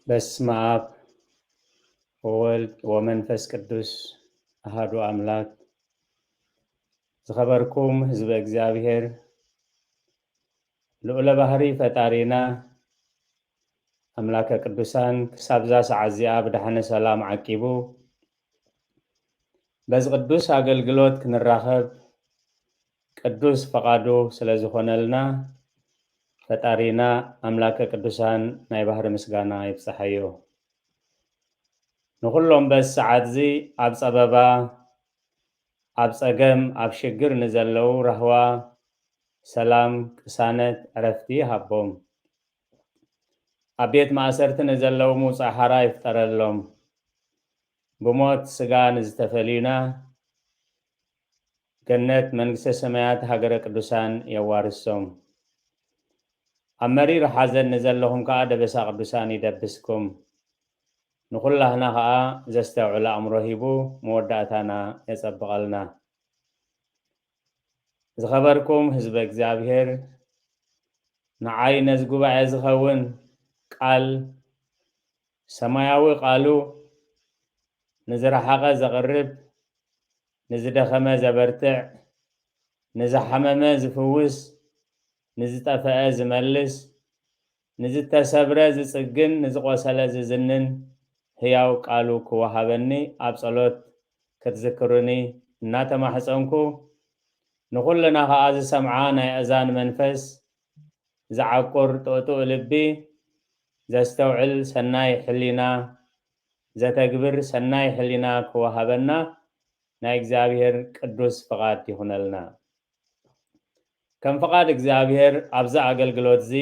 በስመ አብ ወወልድ ወመንፈስ ቅዱስ አሃዱ አምላክ። ዝኸበርኩም ህዝበ እግዚኣብሔር፣ ልዑለ ባህሪ ፈጣሪና ኣምላከ ቅዱሳን ክሳብዛ ሰዓት እዚኣ ብዳሕነ ሰላም ዓቂቡ በዚ ቅዱስ ኣገልግሎት ክንራኸብ ቅዱስ ፈቓዱ ስለ ዝኾነልና፣ ፈጣሪና ኣምላከ ቅዱሳን ናይ ባህሪ ምስጋና ይብጽሓዮ። ንኹሎም በዚ ሰዓት እዚ ኣብ ጸበባ፣ ኣብ ጸገም፣ ኣብ ሽግር ንዘለዉ ራህዋ፣ ሰላም፣ ቅሳነት፣ ዕረፍቲ ይሃቦም። ኣብ ቤት ማእሰርቲ ንዘለዉ ምውጻእ ሓራ ይፍጠረሎም። ብሞት ስጋ ንዝተፈልዩና፣ ገነት መንግስተ ሰማያት ሃገረ ቅዱሳን የዋርሶም። ኣብ መሪር ሓዘን ንዘለኹም ከኣ ደበሳ ቅዱሳን ይደብስኩም። ንኹላህና ከኣ ዘስተውዕል ኣእምሮ ሂቡ መወዳእታና የጸብቐልና። ዝኸበርኩም ህዝበ እግዚኣብሔር፣ ንዓይ ነዚ ጉባኤ ዝኸውን ቃል፣ ሰማያዊ ቃሉ፣ ንዝረሓቐ ዘቕርብ፣ ንዝደኸመ ዘበርትዕ፣ ንዝሓመመ ዝፍውስ፣ ንዝጠፈአ ዝመልስ፣ ንዝተሰብረ ዝጽግን፣ ንዝቆሰለ ዝዝንን ህያው ቃሉ ክወሃበኒ ኣብ ጸሎት ክትዝክሩኒ እናተማሕጸንኩ፣ ንኹልና ከኣ ዝሰምዓ ናይ ኣእዛን መንፈስ ዝዓቁር ጥቕጥቕ ልቢ፣ ዘስተውዕል ሰናይ ሕሊና፣ ዘተግብር ሰናይ ሕሊና ክወሃበና ናይ እግዚኣብሔር ቅዱስ ፍቓድ ይኹነልና። ከም ፍቓድ እግዚኣብሔር ኣብዚ ኣገልግሎት እዚ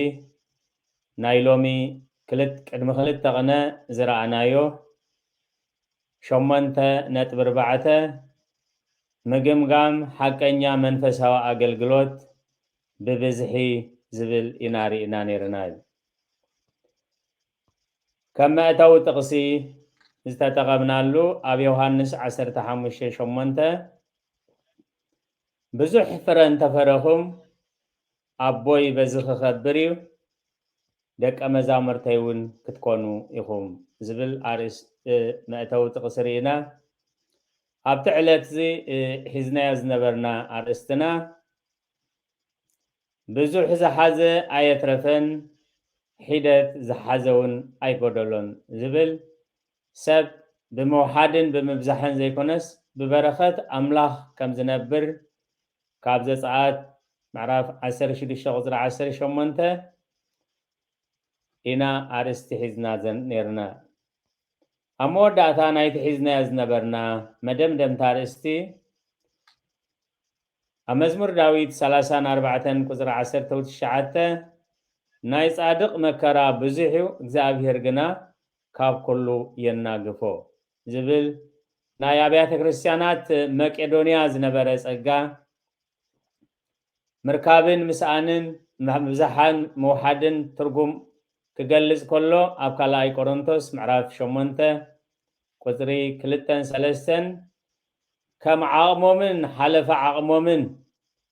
ናይ ሎሚ ክልት-፣ ቅድሚ ክልተ ቅነ ዝረኣናዮ ሸሞንተ ነጥቢ ኣርባዕተ ምግምጋም ሓቀኛ መንፈሳዊ ኣገልግሎት ብብዝሒ ዝብል ኢና ርኢና ነይርና እዩ። ከም መእተዊ ጥቕሲ ዝተጠቐምናሉ ኣብ ዮሃንስ ዓሰርተ ሓሙሽተ ሸሞንተ፣ ብዙሕ ፍረ እንተፈረኹም ኣቦይ በዚ ክኸብር እዩ፣ ደቀ መዛሙርተይ እውን ክትኮኑ ኢኹም ዝብል ኣርእስ-፣ እ፣ መእተዊ ጥቕሲ ርኢና። ኣብቲ ዕለት እዚ፣ እ፣ ሒዝናዮ ዝነበርና ኣርእስትና ብዙሕ ዝሓዘ ኣየትረፈን፣ ሒደት ዝሓዘ እውን ኣይጎደሎን ዝብል፣ ሰብ ብምውሓድን ብምብዛሕን ዘይኮነስ ብበረኸት ኣምላኽ ከም ዝነብር ካብ ዘጸኣት ምዕራፍ ዓሰርተ ሽዱሽተ ቁጽሪ ዓሰርተ ሸሞንተ ኢና ኣርእስቲ ሒዝና ዘን-፣ ነርና። ኣብ መወዳእታ ናይቲ ሒዝናዮ ዝነበርና መደምደምታ ኣርእስቲ ኣብ መዝሙር ዳዊት ሰላሳን ኣርባዕተን ቁጽሪ ዓሰርተ ትሽዓተ፣ ናይ ጻድቕ መከራ ብዙሕ እዩ፣ እግዚኣብሔር ግና ካብ ኩሉ የናግፎ ዝብል ናይ ኣብያተ ክርስቲያናት መቄዶንያ ዝነበረ ጸጋ ምርካብን ምስኣንን ምብዛሕን ምውሓድን ትርጉም ክገልጽ ከሎ፣ ኣብ ካልኣይ ቆሮንቶስ ምዕራፍ ሸሞንተ ቁጽሪ ክልተን ሰለስተን፣ ከም ዓቕሞምን ሓለፈ ዓቕሞምን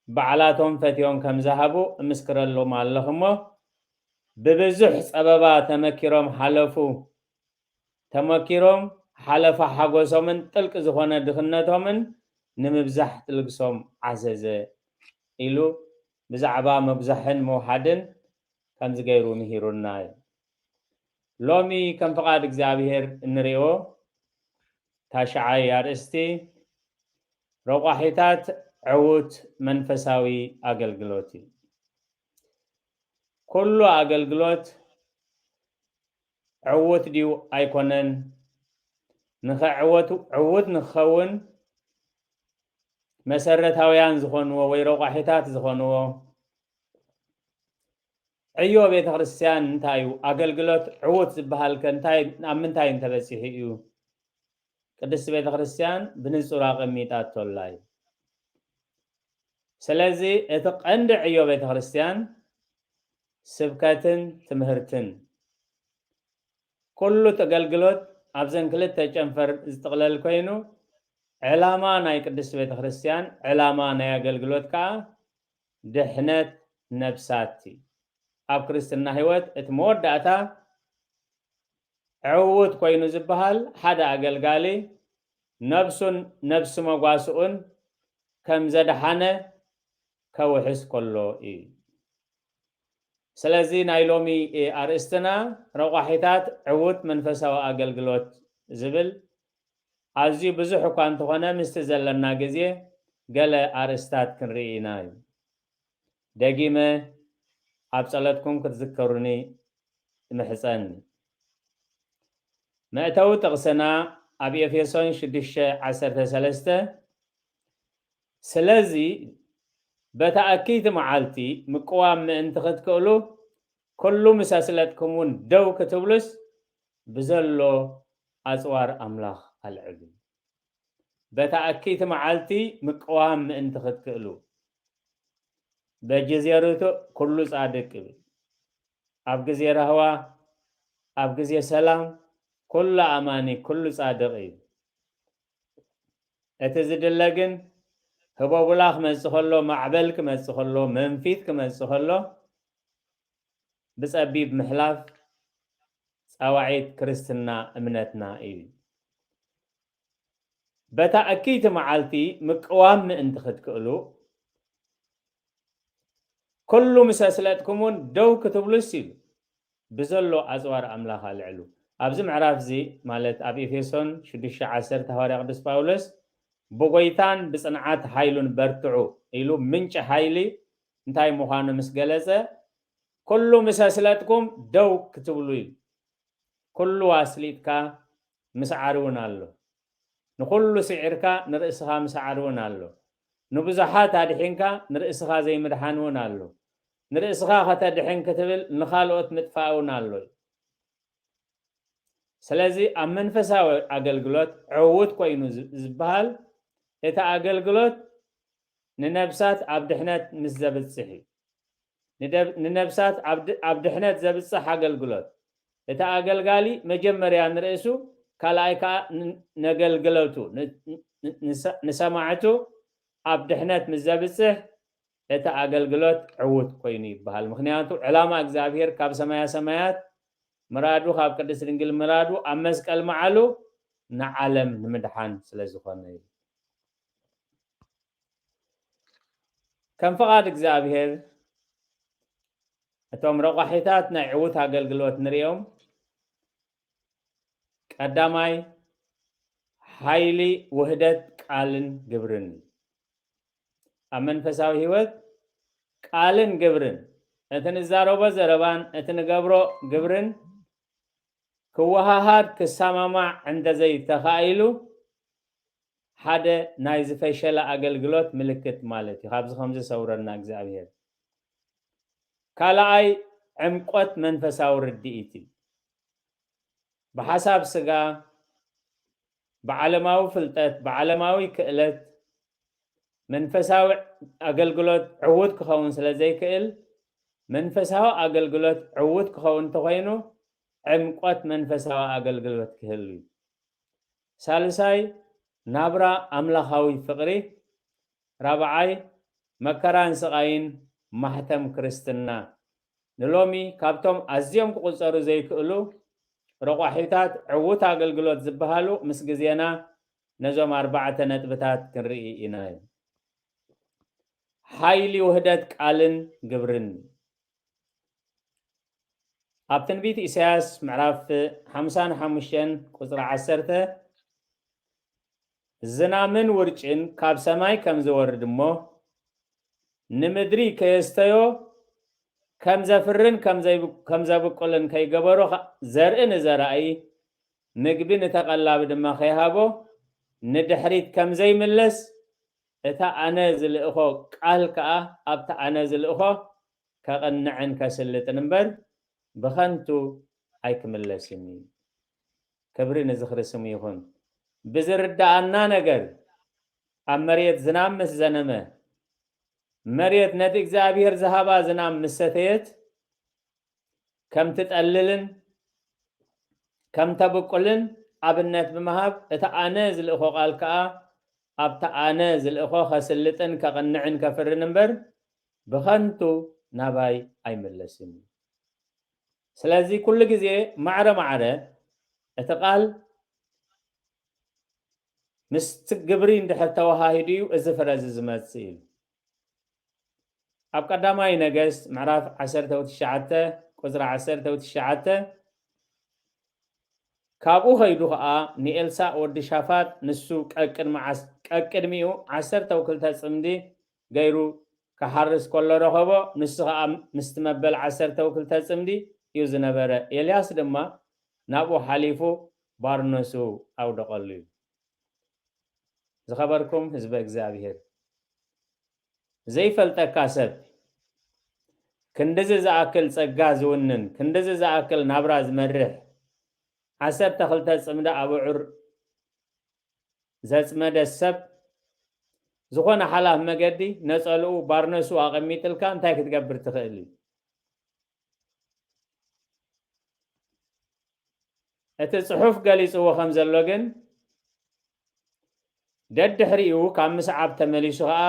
ባዕላቶም ፈትዮም ከም ዝሃቡ እምስክረሎም ኣለኹ እሞ፣ ብብዙሕ ጸበባ ተመኪሮም ሓለፉ። ተመኪሮም ሓለፋ ሓጎሶምን ጥልቂ ዝኾነ ድኽነቶምን ንምብዛሕ ጥልግሶም ዓዘዘ ኢሉ ብዛዕባ ምብዛሕን ምውሓድን ከምዚ ገይሩ ምሂሩና እዩ። ሎሚ ከም ፍቓድ እግዚኣብሔር እንሪኦ ታሽዓይ ኣርእስቲ ረቋሒታት ዕዉት መንፈሳዊ ኣገልግሎት እዩ። ኩሉ ኣገልግሎት ዕዉት ድዩ ኣይኮነን? ንኸዕወቱ-፣ ዕዉት ንክኸውን መሰረታውያን ዝኾንዎ ወይ ረቋሒታት ዝኾንዎ ዕዮ ቤተ ክርስቲያን እንታይ እዩ? ኣገልግሎት ዕዉት ዝበሃል ከ እንታይ፣ ኣብ ምንታይ እንተበጺሑ እዩ? ቅድስቲ ቤተ ክርስቲያን ብንጹር ኣቐሚጣቶላ እዩ። ስለዚ እቲ ቀንዲ ዕዮ ቤተ ክርስቲያን ስብከትን ትምህርትን፣ ኩሉ እቲ ኣገልግሎት ኣብዘን ክልተ ጨንፈር ዝጥቕለል ኮይኑ፣ ዕላማ ናይ ቅድስቲ ቤተ ክርስቲያን፣ ዕላማ ናይ ኣገልግሎት ከኣ ድሕነት ነብሳት እዩ። ኣብ ክርስትና ህይወት እቲ መወዳእታ ዕዉት ኮይኑ ዝበሃል ሓደ ኣገልጋሊ ነብሱን ነብሲ መጓስኡን ከም ዘድሓነ ከውሕስ ከሎ እዩ። ስለዚ ናይ ሎሚ ኣርእስትና ረቋሒታት ዕዉት መንፈሳዊ ኣገልግሎት ዝብል ኣዝዩ ብዙሕ እኳ እንተኾነ ምስቲ ዘለና ግዜ ገለ ኣርእስታት ክንርኢ ኢና እዩ። ደጊመ ኣብ ጸሎትኩም ክትዝከሩኒ እምሕጸን። መእተዊ ጥቕስና ኣብ ኤፌሶን ሽዱሽተ ዓሰርተ ሰለስተ፣ ስለዚ በታ ኣክይቲ መዓልቲ ምቅዋም ምእንቲ ክትክእሉ ኩሉ ምስ ኣስለጥኩም እውን ደው ክትብሉስ ብዘሎ ኣጽዋር ኣምላኽ ኣልዕሉ። በታ ኣክይቲ መዓልቲ ምቅዋም ምእንቲ ክትክእሉ በጊዜ ርቱእ ኩሉ ጻድቅ ይብል። ኣብ ግዜ ራህዋ፣ ኣብ ግዜ ሰላም ኩሉ ኣማኒ ኩሉ ጻድቕ እዩ። እቲ ዝድለ ግን ህቦብላ ክመጽእ ከሎ፣ ማዕበል ክመጽእ ከሎ፣ መንፊት ክመጽእ ከሎ ብጸቢብ ምሕላፍ ጻዋዒት ክርስትና እምነትና እዩ። በታ እክይቲ መዓልቲ ምቅዋም ምእንቲ ክትክእሉ ኩሉ ምስ ኣስለጥኩም እውን ደው ክትብሉስ ኢሉ ብዘሎ ኣጽዋር ኣምላኽ ኣልዕሉ። ኣብዚ ምዕራፍ እዚ ማለት ኣብ ኤፌሶን ሽዱሽተ ዓሰርተ ሃዋርያ ቅዱስ ጳውሎስ ብጎይታን ብጽንዓት ሓይሉን በርትዑ ኢሉ ምንጪ ሓይሊ እንታይ ምዃኑ ምስ ገለጸ ኩሉ ምስ ኣስለጥኩም ደው ክትብሉ ኢሉ። ኩሉ ኣስሊጥካ ምስዓር እውን ኣሎ። ንኹሉ ስዒርካ ንርእስኻ ምስዓር እውን ኣሎ። ንብዙሓት ኣድሒንካ ንርእስኻ ዘይምድሓን እውን ኣሎ። ንርእስኻ ከተድሕን ክትብል ንኻልኦት ምጥፋእ እውን ኣሎ። ስለዚ ኣብ መንፈሳዊ ኣገልግሎት ዕዉት ኮይኑ ዝ- ዝበሃል እቲ ኣገልግሎት ንነብሳት ኣብ ድሕነት ምስ ዘብጽሕ እዩ። ንደብ- ንነብሳት ኣብ ድ- ኣብ ድሕነት ዘብጽሕ ኣገልግሎት እቲ ኣገልጋሊ መጀመርያ ንርእሱ ካልኣይ ከዓ ን- ነገልግለቱ ን- ን- ንሰ- ንሰማዕቱ ኣብ ድሕነት ምስ ዘብጽሕ እቲ ኣገልግሎት ዕዉት ኮይኑ ይበሃል። ምክንያቱ ዕላማ እግዚኣብሔር ካብ ሰማያ ሰማያት ምራዱ ካብ ቅድስት ድንግል ምራዱ ኣብ መስቀል መዓሉ ንዓለም ንምድሓን ስለ ዝኾነ እዩ። ከም ፍቓድ እግዚኣብሔር እቶም ረቋሒታት ናይ ዕዉት ኣገልግሎት ንሪኦም። ቀዳማይ ሓይሊ ውህደት ቃልን ግብርን እዩ። ኣብ መንፈሳዊ ህይወት ቃልን ግብርን እቲ ንዛረቦ ዘረባን እቲ ንገብሮ ግብርን ክወሃሃድ ክሰማማዕ እንተዘይተኻኢሉ ሓደ ናይ ዝፈሸለ ኣገልግሎት ምልክት ማለት እዩ። ካብዚ ከምዚ ሰውረና እግዚኣብሔር። ካልኣይ ዕምቆት መንፈሳዊ ርድኢት እዩ። ብሓሳብ ስጋ ብዓለማዊ ፍልጠት ብዓለማዊ ክእለት መንፈሳዊ ኣገልግሎት ዕዉት ክኸውን ስለ ዘይክእል መንፈሳዊ ኣገልግሎት ዕዉት ክኸውን እንተኮይኑ ዕምቆት መንፈሳዊ ኣገልግሎት ክህሉ እዩ። ሳልሳይ ናብራ ኣምላኻዊ ፍቕሪ። ራብዓይ መከራን ስቓይን ማሕተም ክርስትና። ንሎሚ ካብቶም ኣዝዮም ክቑጸሩ ዘይክእሉ ረቋሒታት ዕዉት ኣገልግሎት ዝበሃሉ ምስ ግዜና ነዞም ኣርባዕተ ነጥብታት ክንርኢ ኢና። ሓይሊ ውህደት ቃልን ግብርን። ኣብ ትንቢት ኢሳያስ ምዕራፍ ሓምሳን ሓሙሽተን ቁጽሪ ዓሰርተ ዝናምን ውርጭን ካብ ሰማይ ከም ዝወርድ እሞ ንምድሪ ከየስተዮ ከም ዘፍርን ከም ዘብቁልን ከይገበሮ ዘርኢ ንዘራኢ ምግቢ ንተቐላቢ ድማ ከይሃቦ ንድሕሪት ከም ዘይምለስ እታ ኣነ ዝልእኾ ቃል ከኣ ኣብታ ኣነ ዝልእኾ ከቕንዕን ከስልጥን እምበር ብኸንቱ ኣይክምለስን እዩ። ክብሪ ንዝኽሪ ስሙ ይኹን። ብዝርድኣና ነገር ኣብ መሬት ዝናብ ምስ ዘነመ መሬት ነቲ እግዚኣብሔር ዝሃባ ዝናብ ምስ ሰተየት ከም ትጠልልን ከም ተብቁልን ኣብነት ብምሃብ እቲ ኣነ ዝልእኾ ቃል ከኣ ኣብቲ ኣነ ዝልእኾ ከስልጥን ከቕንዕን ከፍርን እምበር ብኸንቱ ናባይ ኣይምለስን እዩ። ስለዚ ኩሉ ግዜ ማዕረ ማዕረ እቲ ቃል ምስቲ ግብሪ እንድሕር ተወሃሂዱ እዩ እዚ ፍረ እዚ ዝመጽእ ኢሉ። ኣብ ቀዳማይ ነገስት ምዕራፍ ዓሰርተ ትሽዓተ ቁጽሪ ዓሰርተ ትሽዓተ፣ ካብኡ ኸይዱ ኸኣ ንኤልሳእ ወዲ ሻፋጥ፣ ንሱ ቀቅድሚ ዓስ-፣ ቀቅድሚኡ ዓሰርተ ክልተ ጽምዲ ገይሩ ክሓርስ ከሎ ረኸቦ። ንሱ ኸኣ ምስቲ መበል ዓሰርተ ክልተ ጽምዲ እዩ ዝነበረ። ኤልያስ ድማ ናብኡ ሓሊፉ ባርነሱ ኣውደቐሉ እዩ። ዝኸበርኩም ህዝበ እግዚኣብሔር፣ ዘይፈልጠካ ሰብ፣ ክንድዚ ዝኣክል ጸጋ ዝውንን፣ ክንድዚ ዝኣክል ናብራ ዝመርሕ፣ ዓሰርተ ክልተ ጽምዲ ኣቡዑር ዘጽመደ ሰብ፣ ዝኾነ ሓላፍ መገዲ ነጸልኡ ባርነሱ ኣቐሚጥልካ እንታይ ክትገብር ትኽእል እዩ? እቲ ጽሑፍ ገሊጽዎ ከም ዘሎ ግን፣ ደድሕሪኡ ካብ ምስዓብ ተመሊሱ ኸኣ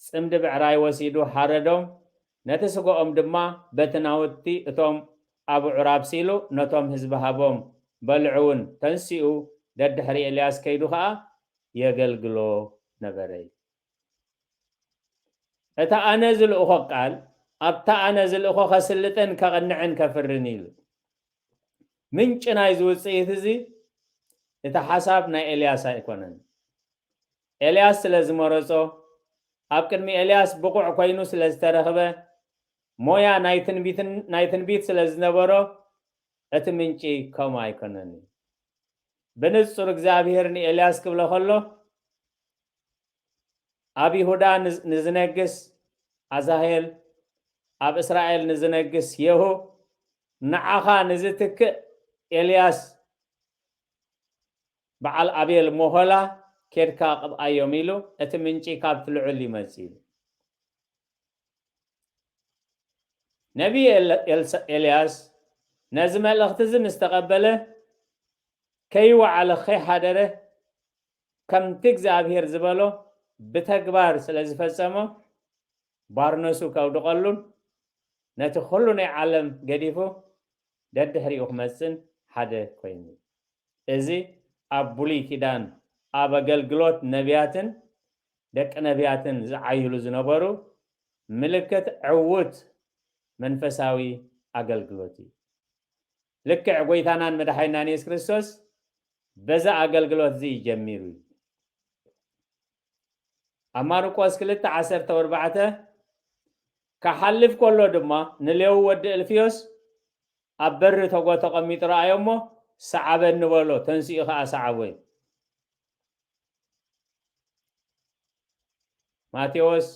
ጽምዲ ብዕራይ ወሲዱ ሓረዶም፣ ነቲ ስጋኦም ድማ በቲ ናውቲ እቶም ኣቡዑር ኣብሲሉ ነቶም ህዝቢ ሃቦም፣ በልዑ እውን። ተንሲኡ ደድሕሪ ኤልያስ ከይዱ ኸኣ የገልግሎ ነበረ። እታ ኣነ ዝልእኾ ቃል ኣብታ ኣነ ዝልእኾ ኸስልጥን ከቕንዕን ከፍርን ኢሉ። ምንጪ ናይዚ ውጽኢት እዚ እቲ ሓሳብ ናይ ኤልያስ ኣይኮነን። ኤልያስ ስለ ዝመረጾ፣ ኣብ ቅድሚ ኤልያስ ብቑዕ ኮይኑ ስለ ዝተረኽበ፣ ሞያ ናይ ትንቢትን፣ ናይ ትንቢት ስለ ዝነበሮ፣ እቲ ምንጪ ከምኡ ኣይኮነን እዩ። ብንጹር እግዚኣብሔር ንኤልያስ ክብሎ ከሎ፣ ኣብ ይሁዳ ንዝ-፣ ንዝነግስ ኣዛሄል፣ ኣብ እስራኤል ንዝነግስ የሁ፣ ንዓኻ ንዝትክእ ኤልያስ በዓል ኣቤል ሞሆላ ኬድካ ቅብኣዮም ኢሉ፣ እቲ ምንጪ ካብቲ ልዑል ይመጽእ ኢሉ። ነቢይ ኤል-፣ ኤልሳ-፣ ኤልያስ ነዚ መልእኽቲ እዚ ምስ ተቐበለ፣ ከይወዓለ ከይሓደረ፣ ከምቲ እግዚኣብሔር ዝበሎ ብተግባር ስለ ዝፈጸሞ፣ ባርነሱ ከውድቐሉን ነቲ ኩሉ ናይ ዓለም ገዲፉ ደድሕሪኡ ክመጽን ሓደ ኮይኑ። እዚ ኣብ ብሉይ ኪዳን ኣብ ኣገልግሎት ነቢያትን ደቂ ነቢያትን ዝዓይሉ ዝነበሩ ምልክት ዕዉት መንፈሳዊ ኣገልግሎት እዩ። ልክዕ ጎይታናን መድሓኒናን የሱስ ክርስቶስ በዚ ኣገልግሎት እዚ ጀሚሩ እዩ። ኣብ ማርቆስ ክልተ ዓሰርተ ኣርባዕተ፣ ክሓልፍ ከሎ ድማ ንሌዊ ወዲ እልፍዮስ ኣብ በሪ ተጎ ተቐሚጡ ረኣዮ እሞ፣ "ሰዓበኒ" በሎ፣ ተንሲኡ ኸኣ ሰዓቦ እዩ። ማቴዎስ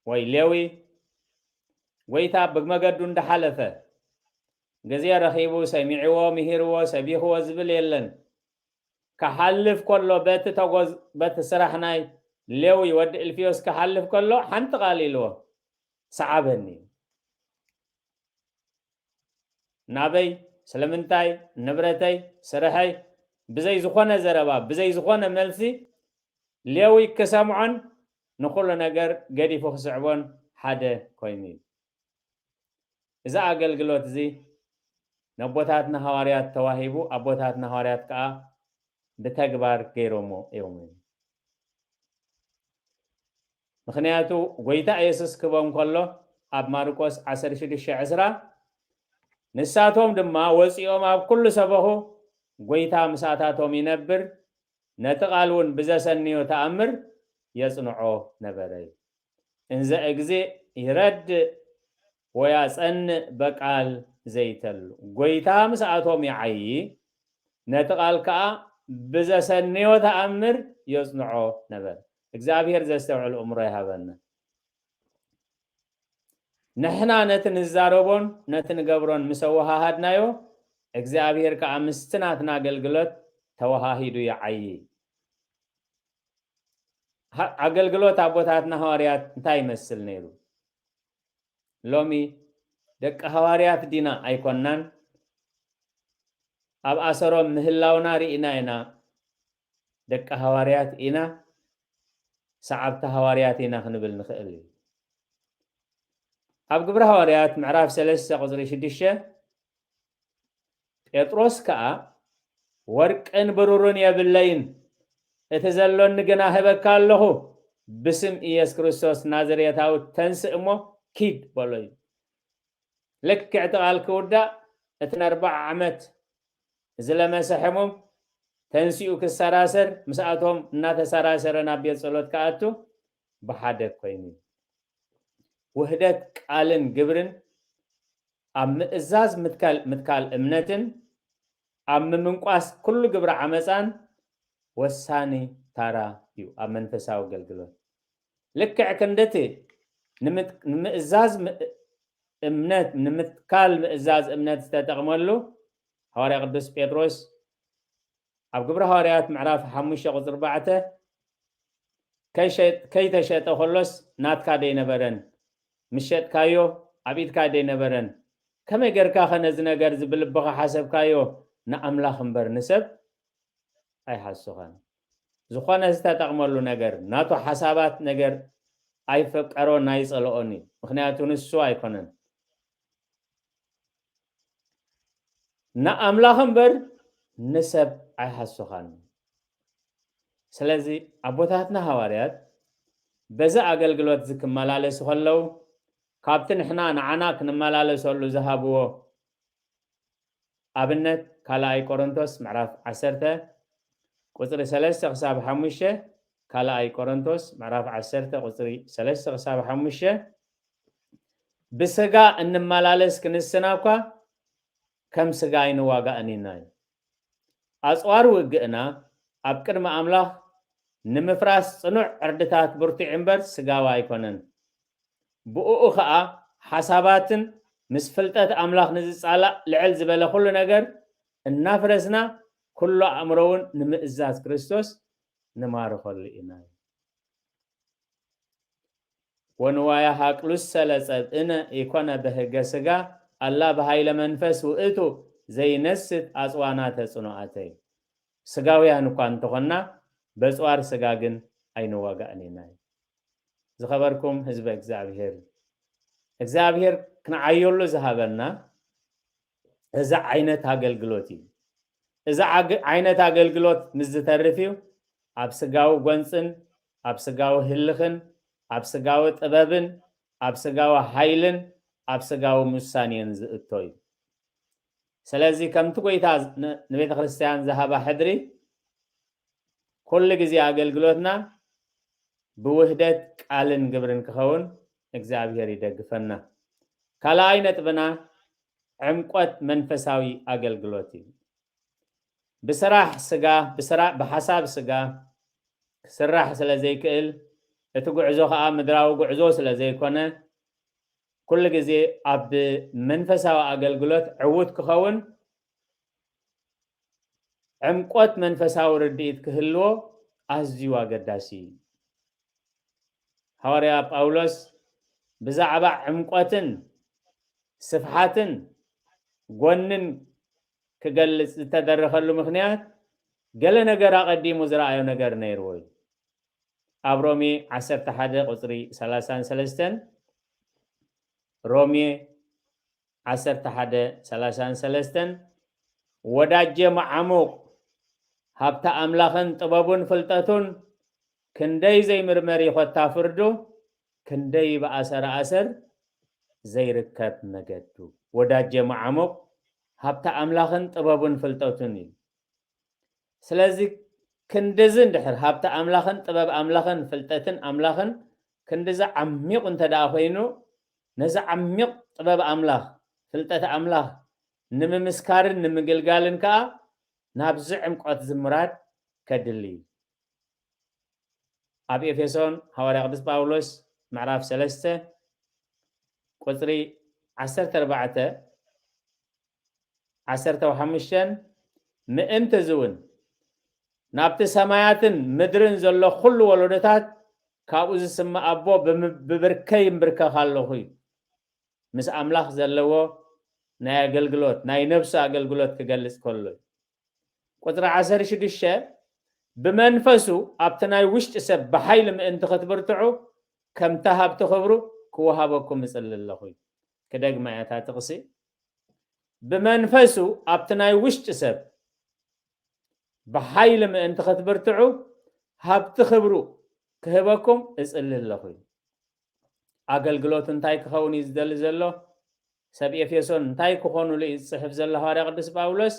ወይ ሌዊ፣ ጎይታ ብመገዱ እንዳሓለፈ፣ ግዜ ረኺቡ ሰሚዕዎ፣ ምሂርዎ፣ ሰቢኽዎ ዝብል የለን። ክሓልፍ ከሎ በቲ ተጎዝ-፣ በቲ ስራሕ ናይ ሌዊ ወዲ እልፍዮስ ክሓልፍ ከሎ ሓንቲ ቃል ኢልዎ፣ "ሰዓበኒ" እዩ። ናበይ? ስለምንታይ? ንብረተይ፣ ስርሐይ፣ ብዘይ ዝኾነ ዘረባ፣ ብዘይ ዝኾነ መልሲ ሌዊ ክሰምዖን ንኹሉ ነገር ገዲፉ ክስዕቦን ሓደ ኮይኑ እዩ። እዚ ኣገልግሎት እዚ ነቦታትና ሃዋርያት ተዋሂቡ፣ ኣቦታትና ሃዋርያት ከኣ ብተግባር ገይሮሞ እዮም። ምኽንያቱ፣ ጎይታ የሱስ ክህቦም ከሎ፣ ኣብ ማርቆስ ዓሰርተ ሽዱሽተ ዕስራ፣ "ንሳቶም ድማ ወጺኦም ኣብ ኩሉ ሰበኹ፣ ጎይታ ምሳታቶም ይነብር፣ ነቲ ቃል እውን ብዘሰንዮ ተኣምር የጽንዖ ነበረ" እዩ። "እንዘ እግዚእ ይረድእ ወያጸንእ በቃል ዘይተሉ"፣ ጎይታ ምስኣቶም ይዓዪ፣ ነቲ ቃል ከኣ ብዘሰንዮ ተኣምር የጽንዖ ነበረ። እግዚኣብሔር ዘስተውዕል እምሮ ይሃበና። ንሕና ነቲ ንዛረቦን ነቲ ንገብሮን ምስ ኣወሃሃድናዮ፣ እግዚኣብሔር ከኣ ምስቲ ናትና ኣገልግሎት ተወሃሂዱ ይዓዪ። ሃ-፣ ኣገልግሎት ኣቦታትና ሃዋርያት እንታይ ይመስል ነይሩ? ሎሚ ደቂ ሃዋርያት ዲና ኣይኮናን? ኣብ ኣሰሮም ምህላውና ርኢና ኢና። ደቂ ሃዋርያት ኢና፣ ሰዓብቲ ሃዋርያት ኢና ክንብል ንኽእል እዩ። ኣብ ግብሪ ሃዋርያት ምዕራፍ ሰለስተ ቁጽሪ ሽዱሽተ፣ ጴጥሮስ ከኣ፣ ወርቅን ብሩርን የብለይን፣ እቲ ዘሎኒ ግና ህበካ ኣለኹ፣ ብስም ኢየሱስ ክርስቶስ ናዝሬታዊ ተንስእ እሞ ኪድ በሎ እዩ። ልክዕ እቲ ቃል ክውዳእ፣ እቲ ንኣርባዓ ዓመት ዝለመሰ ሕሙም ተንሲኡ ክሰራሰር፣ ምስኣቶም እናተሰራሰረ ናብ ቤት ጸሎት ክኣቱ ብሓደ ኮይኑ። ውህደት ቃልን ግብርን ኣብ ምእዛዝ ምትካል፣ ምትካል እምነትን ኣብ ምምንቋስ ኩሉ ግብሪ ዓመፃን ወሳኒ ታራ እዩ ኣብ መንፈሳዊ ኣገልግሎት። ልክዕ ክንድቲ ንምት-፣ ንምእዛዝ ም-፣ እምነት፣ ንምትካል ምእዛዝ እምነት ዝተጠቕመሉ ሃዋርያ ቅዱስ ጴጥሮስ ኣብ ግብረ ሃዋርያት ምዕራፍ ሓሙሽተ ቁፅሪ ኣርባዕተ፣ "ከይሸጥ-፣ ከይተሸጠ ከሎስ ናትካ ደይነበረን፣ ምስ ሸጥካዮ ኣብ ኢድካ ደይነበረን፣ ከመይ ጌርካ ኸ ነዚ ነገር እዚ ብልብኻ ሓሰብካዮ? ንኣምላኽ እምበር ንሰብ ኣይሃስኻን።" ዝኾነ ዝተጠቕመሉ ነገር፣ ናቱ ሓሳባት ነገር ኣይፈቀሮን ኣይጸልኦን እዩ። ምኽንያቱ ንሱ ኣይኮነን። ንኣምላኽ እምበር ንሰብ ኣይሃስኻን። ስለዚ ኣቦታትና ሃዋርያት በዚ ኣገልግሎት እዚ ክመላለሱ ከለዉ፣ ካብቲ ንሕና ንዓና ክንመላለሰሉ ዝሃብዎ ኣብነት፣ ካልኣይ ቆሮንቶስ ምዕራፍ ዓሰርተ ቁጽሪ ሰለስተ ክሳብ ሓሙሽተ፣ ካልኣይ ቆሮንቶስ ምዕራፍ ዓሰርተ ቁጽሪ ሰለስተ ክሳብ ሓሙሽተ፣ "ብስጋ እንመላለስ ክንስና እኳ ከም ስጋ ኣይንዋጋእን ኢና እዩ። ኣጽዋር ውግእና ኣብ ቅድሚ ኣምላኽ ንምፍራስ ጽኑዕ ዕርድታት ብርቱዕ እምበር ስጋዊ ኣይኮነን። ብእኡ ኸኣ ሓሳባትን ምስ ፍልጠት ኣምላኽ ንዝጻላእ ልዕል ዝበለ ኩሉ ነገር እናፍረስና፣ ኩሉ ኣእምሮ እውን ንምእዛዝ ክርስቶስ ንማርኸሉ ኢና። ወንዋያ ሃቅሉሰ ለጸብእነ ኢኮነ በህገ ስጋ፣ ኣላ በሃይለ መንፈስ ውእቱ ዘይነስት ኣጽዋና ተጽኑኣተ እዩ። ስጋውያን እኳ እንተኾንና፣ በጽዋር ስጋ ግን ኣይንዋጋእን ኢና እዩ።" ዝኸበርኩም ህዝበ እግዚኣብሔር፣ እግዚኣብሔር ክንዓየሉ ዝሃበና እዚ ዓይነት ኣገልግሎት እዩ። እዚ ዓግ-፣ ዓይነት ኣገልግሎት ምስ ዝተርፍ እዩ ኣብ ስጋዊ ጎንጽን፣ ኣብ ስጋዊ ህልኽን፣ ኣብ ስጋዊ ጥበብን፣ ኣብ ስጋዊ ሓይልን፣ ኣብ ስጋዊ ውሳኔን ዝእቶ እዩ። ስለዚ ከምቲ ጎይታ ን-፣ ንቤተ ክርስቲያን ዝሃባ ሕድሪ፣ ኩሉ ግዜ ኣገልግሎትና ብውህደት ቃልን ግብርን ክኸውን እግዚኣብሔር ይደግፈና። ካልኣይ ነጥብና ዕምቆት መንፈሳዊ ኣገልግሎት እዩ። ብስራሕ ስጋ፣ ብስራ-፣ ብሓሳብ ስጋ ክስራሕ ስለ ዘይክእል፣ እቲ ጉዕዞ ኸኣ ምድራዊ ጉዕዞ ስለ ዘይኮነ፣ ኩሉ ግዜ ኣብ መንፈሳዊ ኣገልግሎት ዕዉት ክኸውን ዕምቆት መንፈሳዊ ርድኢት ክህልዎ ኣዝዩ ኣገዳሲ እዩ። ሃዋርያ ጳውሎስ ብዛዕባ ዕምቆትን ስፍሓትን ጎንን ክገልጽ ዝተደረኸሉ ምኽንያት፣ ገለ ነገር ኣቐዲሙ ዝረኣዮ ነገር ነይርዎ እዩ። ኣብ ሮሜ ዓሰርተ ሓደ ቁጽሪ ሰላሳን ሰለስተን፣ ሮሜ ዓሰርተ ሓደ ሰላሳን ሰለስተን፣ "ወዳጀ መዓሙቕ፣ ሃብቲ ኣምላኽን ጥበቡን ፍልጠቱን ክንደይ ዘይምርመር እዩ ኾታ ፍርዱ፣ ክንደይ ብኣሰር ኣሰር ዘይርከብ መገዱ።" ወዳጀ መዓሙቕ፣ ሃብቲ ኣምላኽን ጥበቡን ፍልጠቱን እዩ። ስለዚ ክንድዚ እንድሕር ሃብቲ ኣምላኽን ጥበብ ኣምላኽን ፍልጠትን ኣምላኽን ክንድዚ ዓሚቕ እንተ ደኣ ኮይኑ፣ ነዚ ዓሚቕ ጥበብ ኣምላኽ፣ ፍልጠት ኣምላኽ ንምምስካርን ንምግልጋልን ከኣ ናብዚ ዕምቆት ዝምራድ ከድሊ እዩ። ኣብ ኤፌሶን ሃዋርያ ቅዱስ ጳውሎስ ምዕራፍ ሰለስተ ቁጽሪ ዓሰርተ ኣርባዕተ፣ ዓሰርተ ሓሙሽተን፣ "ምእንቲ እዚ እውን ናብቲ ሰማያትን ምድርን ዘሎ ኩሉ ወለዶታት ካብኡ ዝስማዕ ኣቦ ብም-፣ ብብርከይ እምብርከኽ ኣለኹ" እዩ። ምስ ኣምላኽ ዘለዎ ናይ ኣገልግሎት፣ ናይ ነብሱ ኣገልግሎት ክገልጽ ከሎ እዩ። ቁጽሪ ዓሰርተ ሽዱሽተ፣ "ብመንፈሱ ኣብቲ ናይ ውሽጢ ሰብ ብሓይሊ ምእንቲ ክትብርትዑ፣ ከምቲ ሃብቲ ክብሩ ክወሃበኩም እጽሊ ኣለኹ" እዩ። ክደግማ እያ እታ ጥቕሲ። ብመንፈሱ ኣብቲ ናይ ውሽጢ ሰብ ብሓይሊ ምእንቲ ክትብርትዑ ሃብቲ ክብሩ ክህበኩም እጽሊ ኣለኹ። ኣገልግሎት እንታይ ክኸውን እዩ ዝደሊ ዘሎ? ሰብ ኤፌሶን እንታይ ክኾኑሉ እዩ ዝጽሕፍ ዘሎ ሃዋርያ ቅዱስ ጳውሎስ?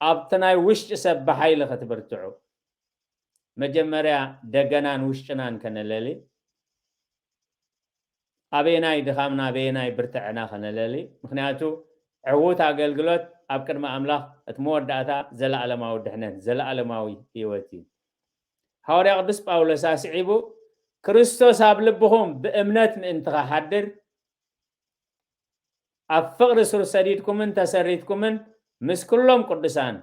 ኣብቲ ናይ ውሽጢ ሰብ ብሓይሊ ክትብርትዑ። መጀመርያ ደገናን ውሽጥናን ከነለሊ፣ ኣበየናይ ድኻምና ኣበየናይ ብርትዕና ከነለሊ። ምክንያቱ ዕዉት ኣገልግሎት ኣብ ቅድሚ ኣምላኽ እቲ መወዳእታ ዘለኣለማዊ ድሕነት ዘለኣለማዊ ህይወት እዩ። ሃዋርያ ቅዱስ ጳውሎስ ኣስዒቡ፣ ክርስቶስ ኣብ ልብኹም ብእምነት ምእንቲ ኸሓድር፣ ኣብ ፍቕሪ ሱር ሰዲድኩምን ተሰሪትኩምን ምስ ኩሎም ቅዱሳን፣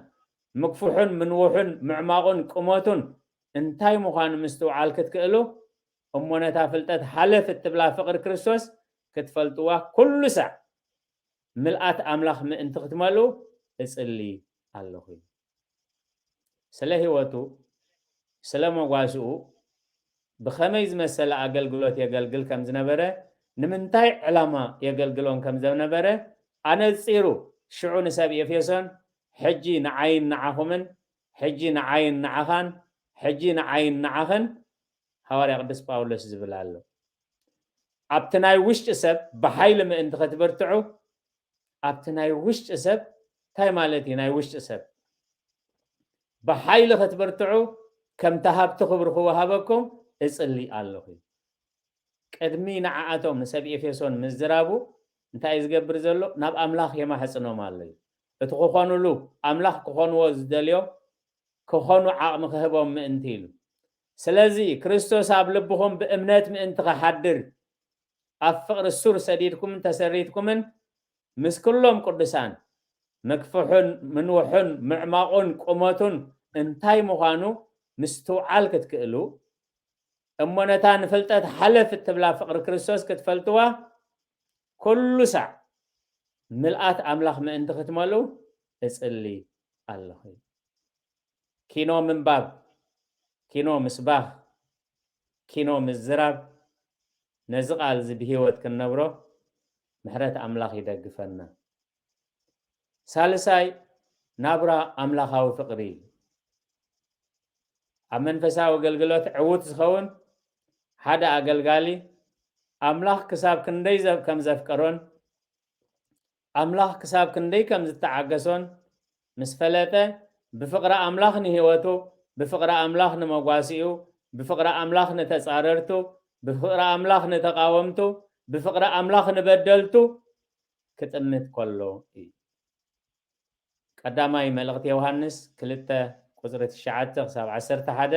ምግፍሑን ምንውሑን ምዕማቑን ቁመቱን እንታይ ምዃኑ ምስትውዓል ክትክእሉ፣ እሞ ነታ ፍልጠት ሓለፍ እትብላ ፍቕሪ ክርስቶስ ክትፈልጥዋ ኩሉ ሳዕ ምልኣት ኣምላኽ ምእንቲ ክትመልኡ እጽሊ ኣለኹ። ስለ ህይወቱ፣ ስለ መጓስኡ፣ ብኸመይ ዝመሰለ ኣገልግሎት የገልግል ከም ዝነበረ፣ ንምንታይ ዕላማ የገልግሎም ከም ዝነበረ ኣነጺሩ፣ ሽዑ ንሰብ ኤፌሶን፣ ሕጂ ንዓይን ንዓኹምን፣ ሕጂ ንዓይን ንዓኻን፣ ሕጂ ንዓይን ንዓኽን ሃዋርያ ቅዱስ ጳውሎስ ዝብል ኣሎ። ኣብቲ ናይ ውሽጢ ሰብ ብሓይሊ ምእንቲ ክትብርትዑ፣ ኣብቲ ናይ ውሽጢ ሰብ፣ እንታይ ማለት እዩ ናይ ውሽጢ ሰብ? ብሓይሊ ክትብርትዑ፣ ከምቲ ሃብቲ ክብሩ ክወሃበኩም እጽሊ ኣለኹ። ቅድሚ ንዓኣቶም ንሰብ ኤፌሶን ምዝራቡ እንታይ እዩ ዝገብር ዘሎ? ናብ ኣምላኽ የማሕጽኖም ኣሎ እዩ። እቲ ክኾኑሉ፣ ኣምላኽ ክኾንዎ ዝደልዮ ክኾኑ ዓቕሚ ክህቦም ምእንቲ ኢሉ። ስለዚ ክርስቶስ ኣብ ልብኹም ብእምነት ምእንቲ ክሓድር፣ ኣብ ፍቕሪ ሱር ሰዲድኩምን ተሰሪትኩምን ምስ ኩሎም ቅዱሳን፣ ምግፍሑን ምንውሑን ምዕማቑን ቁመቱን እንታይ ምዃኑ ምስትውዓል ክትክእሉ፣ እሞ ነታ ንፍልጠት ሓለፍ እትብላ ፍቕሪ ክርስቶስ ክትፈልጥዋ፣ ኩሉ ሳዕ ምልኣት ኣምላኽ ምእንቲ ክትመልኡ እጽሊ ኣለኹ። ኪኖ ምንባብ፣ ኪኖ ምስባኽ፣ ኪኖ ምዝራብ፣ ነዚ ቃል እዚ ብህይወት ክንነብሮ ምሕረት ኣምላኽ ይደግፈና። ሳልሳይ፣ ናብራ ኣምላኻዊ ፍቕሪ እዩ። ኣብ መንፈሳዊ ኣገልግሎት ዕዉት ዝኸውን ሓደ ኣገልጋሊ፣ ኣምላኽ ክሳብ ክንደይ ዘ-፣ ከም ዘፍቀሮን ኣምላኽ ክሳብ ክንደይ ከም ዝተዓገሶን ምስ ፈለጠ፣ ብፍቕሪ ኣምላኽ ንህይወቱ፣ ብፍቕሪ ኣምላኽ ንመጓሲኡ፣ ብፍቕሪ ኣምላኽ ንተጻረርቱ፣ ብፍቕሪ ኣምላኽ ንተቓወምቱ፣ ብፍቕሪ ኣምላኽ ንበደልቱ ክጥምት ከሎ እዩ። ቀዳማይ መልእኽቲ ዮሃንስ ክልተ ቁጽሪ ትሽዓተ ክሳብ ዓሰርተ ሓደ፣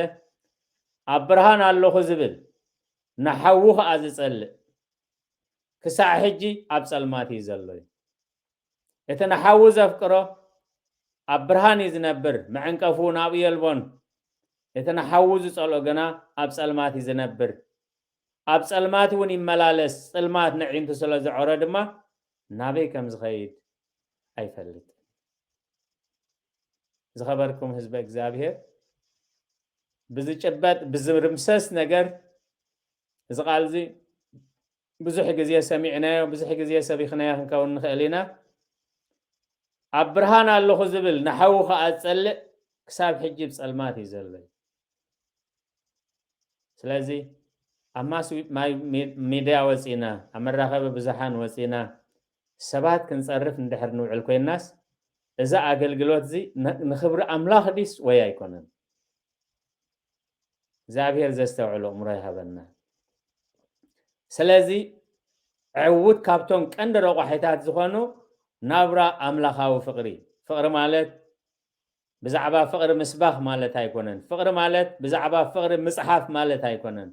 ኣብ ብርሃን ኣለኹ ዝብል፣ ንሓዉ ኸኣ ዝጸልእ፣ ክሳዕ ሕጂ ኣብ ጸልማት እዩ ዘሎ እዩ። እቲ ንሓዉ ዘፍቅሮ ኣብ ብርሃን እዩ ዝነብር፣ መዕንቀፉ ናብኡ የልቦን። እቲ ንሓዉ ዝጸልኦ ግና ኣብ ጸልማት እዩ ዝነብር፣ ኣብ ጸልማት እውን ይመላለስ። ጽልማት ነዒንቱ ስለ ዝዖረ ድማ ናበይ ከም ዝኸይድ ኣይፈልጥን። ዝኸበርኩም ህዝበ እግዚኣብሔር፣ ብዝጭበጥ ብዝርምሰስ ነገር እዚ ቃል እዚ ብዙሕ ግዜ ሰሚዕናዮ፣ ብዙሕ ግዜ ሰቢኽናዮ ክንከውን ንኽእል ኢና። ኣብ ብርሃን ኣለኹ ዝብል ንሓዉ ኸኣ ዝጸልእ ክሳብ ሕጂ ብጸልማት እዩ ዘሎ። ስለዚ ኣብ ማስ ሚ-፣ ሚድያ ወጺና፣ ኣብ መራኸቢ ብዙሓን ወጺና ሰባት ክንጸርፍ እንድሕር ንውዕል ኮይናስ፣ እዚ ኣገልግሎት እዚ ን-፣ ንኽብሪ ኣምላኽ ዲስ ወይ ኣይኮነን? እግዚኣብሔር ዘስተውዕሎ እምሮ ይሃበና። ስለዚ ዕዉት ካብቶም ቀንዲ ረቋሒታት ዝኾኑ ናብራ ኣምላኻዊ ፍቕሪ። ፍቕሪ ማለት ብዛዕባ ፍቕሪ ምስባኽ ማለት ኣይኮነን። ፍቕሪ ማለት ብዛዕባ ፍቕሪ ምጽሓፍ ማለት ኣይኮነን።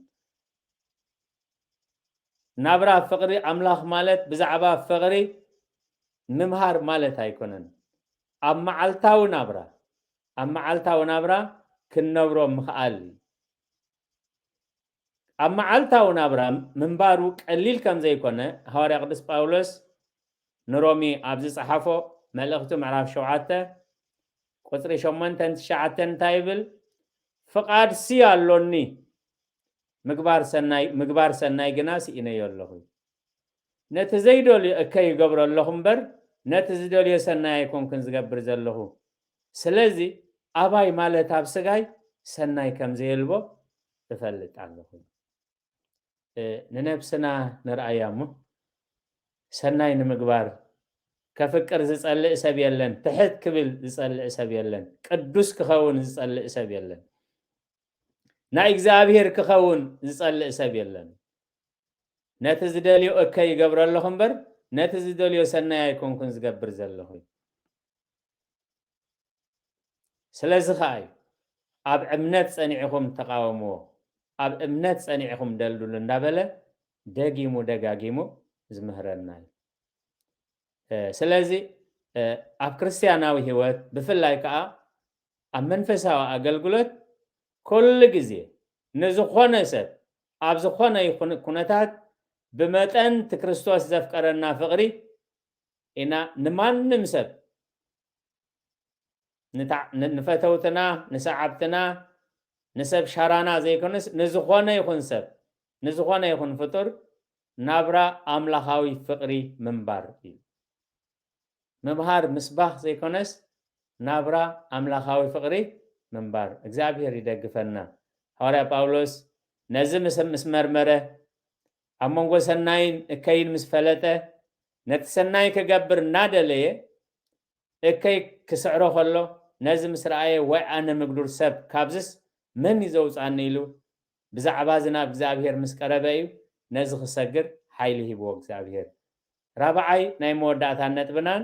ናብራ ፍቕሪ ኣምላኽ ማለት ብዛዕባ ፍቕሪ ምምሃር ማለት ኣይኮነን። ኣብ መዓልታዊ ናብራ፣ ኣብ መዓልታዊ ናብራ ክንነብሮ ምኽኣል እዩ። ኣብ መዓልታዊ ናብራ ምንባሩ ቀሊል ከም ዘይኮነ ሃዋርያ ቅዱስ ጳውሎስ ንሮሚ ኣብ ዝጸሓፎ መልእኽቱ ምዕራፍ ሸውዓተ ቁጽሪ ሸሞንተን ትሽዓተን እንታይ ይብል? ፍቓድሲ ኣሎኒ፣ ምግባር ሰናይ፣ ምግባር ሰናይ ግና ስኢነዮ ኣለኹ። ነቲ ዘይደልዮ እከ ይገብሮ ኣለኹ እምበር፣ ነቲ ዝደልዮ ሰናይ ኣይኮንኩን ዝገብር ዘለኹ። ስለዚ ኣባይ ማለት ኣብ ስጋይ ሰናይ ከም ዘየልቦ እፈልጥ ኣለኹ። እ፣ ንነብስና ንርኣያ እሞ፣ ሰናይ ንምግባር ከፍቅር ዝጸልእ ሰብ የለን፣ ትሕት ክብል ዝጸልእ ሰብ የለን፣ ቅዱስ ክኸውን ዝጸልእ ሰብ የለን፣ ናይ እግዚኣብሔር ክኸውን ዝጸልእ ሰብ የለን። ነቲ ዝደልዮ እከይ ይገብሮ ኣለኹ እምበር፣ ነቲ ዝደልዮ ሰናይ ኣይኮንኩን ዝገብር ዘለኹ። ስለዚ ኸኣ እዩ፣ ኣብ እምነት ጸኒዕኹም ተቓወምዎ፣ ኣብ እምነት ጸኒዕኹም ደልድሉ እንዳበለ ደጊሙ ደጋጊሙ ዝምህረና እዩ። እ፣ ስለዚ፣ እ፣ ኣብ ክርስትያናዊ ህይወት፣ ብፍላይ ከኣ ኣብ መንፈሳዊ ኣገልግሎት፣ ኩሉ ግዜ ንዝኾነ ሰብ ኣብ ዝኾነ ይኹን ኩነታት ብመጠን እቲ ክርስቶስ ዘፍቀረና ፍቕሪ ኢና ንማንም ሰብ፣ ንታ-፣ ን-፣ ንፈተውትና፣ ንሰዓብትና፣ ንሰብ ሻራና ዘይኮነስ ንዝኾነ ይኹን ሰብ፣ ንዝኾነ ይኹን ፍጡር ናብራ ኣምላኻዊ ፍቕሪ ምንባር እዩ። ምምሃር ምስባኽ ዘይኮነስ ናብራ ኣምላኻዊ ፍቕሪ ምንባር። እግዚኣብሔር ይደግፈና። ሃዋርያ ጳውሎስ ነዚ ምስ፣ ምስ መርመረ፣ ኣብ መንጎ ሰናይን እከይን ምስ ፈለጠ፣ ነቲ ሰናይ ክገብር እናደለየ፣ እከይ ክስዕሮ ከሎ፣ ነዚ ምስ ረኣየ፣ "ወይ ኣነ ምግዱር ሰብ፣ ካብዝስ መን እዩ ዘውጽኣኒ?" ኢሉ ብዛዕባ እዚ ናብ እግዚኣብሔር ምስ ቀረበ እዩ ነዚ ክሰግር ሓይሊ ሂብዎ እግዚኣብሔር። ራብዓይ ናይ መወዳእታ ነጥብናን፣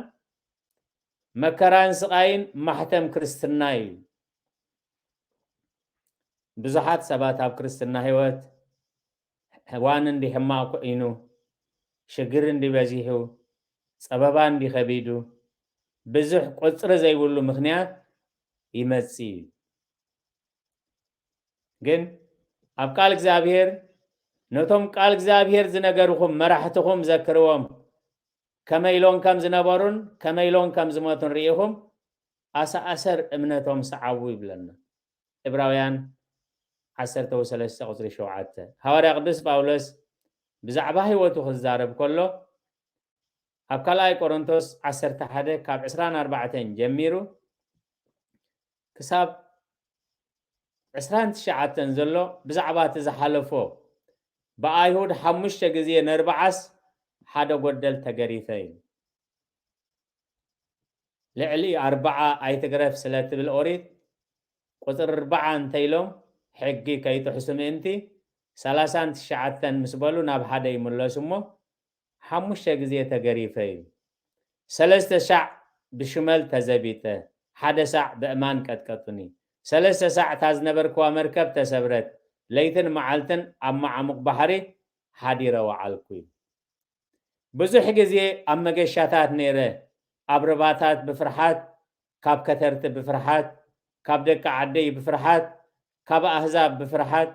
መከራን ስቓይን ማሕተም ክርስትና እዩ። ብዙሓት ሰባት ኣብ ክርስትና ህይወት፣ ሕዋን እንዲ ሕማቕ ኮይኑ፣ ሽግር እንዲ በዚሑ፣ ጸበባ እንዲ ከቢዱ፣ ብዙሕ ቁጽሪ ዘይብሉ ምኽንያት ይመጽእ እዩ። ግን ኣብ ቃል እግዚኣብሔር፣ "ነቶም ቃል እግዚኣብሔር ዝነገርኹም መራሕትኹም ዘክርዎም፣ ከመይ ኢሎም ከም ዝነበሩን ከመይ ኢሎም ከም ዝሞቱን ርኢኹም፣ ኣሰኣሰር እምነቶም ሰዓቡ" ይብለና። ዕብራውያን ዓሰርተ ወሰለስተ ቁጽሪ ሸውዓተ። ሃዋርያ ቅዱስ ጳውሎስ ብዛዕባ ህይወቱ ክዛረብ ከሎ፣ ኣብ ካልኣይ ቆሮንቶስ ዓሰርተ ሓደ ካብ ዕስራን ኣርባዕተን ጀሚሩ ክሳብ ዕስራን ትሽዓተን ዘሎ ብዛዕባ እቲ ዝሓለፎ፣ "ብኣይሁድ ሓሙሽተ ግዜ ነርብዓስ ሓደ ጎደል ተገሪፈ" እዩ። ልዕሊ ኣርብዓ ኣይትግረፍ ስለ ትብል ኦሪት፣ ቁጽሪ ኣርብዓ እንተ ኢሎም፣ ሕጊ ከይጥሕሱ ምእንቲ፣ ሰላሳን ትሽዓተን ምስ በሉ ናብ ሓደ ይምለሱ እሞ፣ ሓሙሽተ ግዜ ተገሪፈ እዩ። ሰለስተ ሳዕ ብሽመል ተዘቢጠ፣ ሓደ ሳዕ ብእማን ቀጥቀጡኒ። ሰለስተ ሳዕ እታ ዝነበርክዋ መርከብ ተሰብረት፣ ለይትን መዓልትን ኣብ መዓሙቕ ባሕሪ ሓዲረ ወዓልኩ እዩ። ብዙሕ ግዜ ኣብ መገሻታት ነይረ፣ ኣብ ርባታት ብፍርሓት፣ ካብ ከተርቲ ብፍርሓት፣ ካብ ደቂ ዓደይ ብፍርሓት፣ ካብ ኣህዛብ ብፍርሓት፣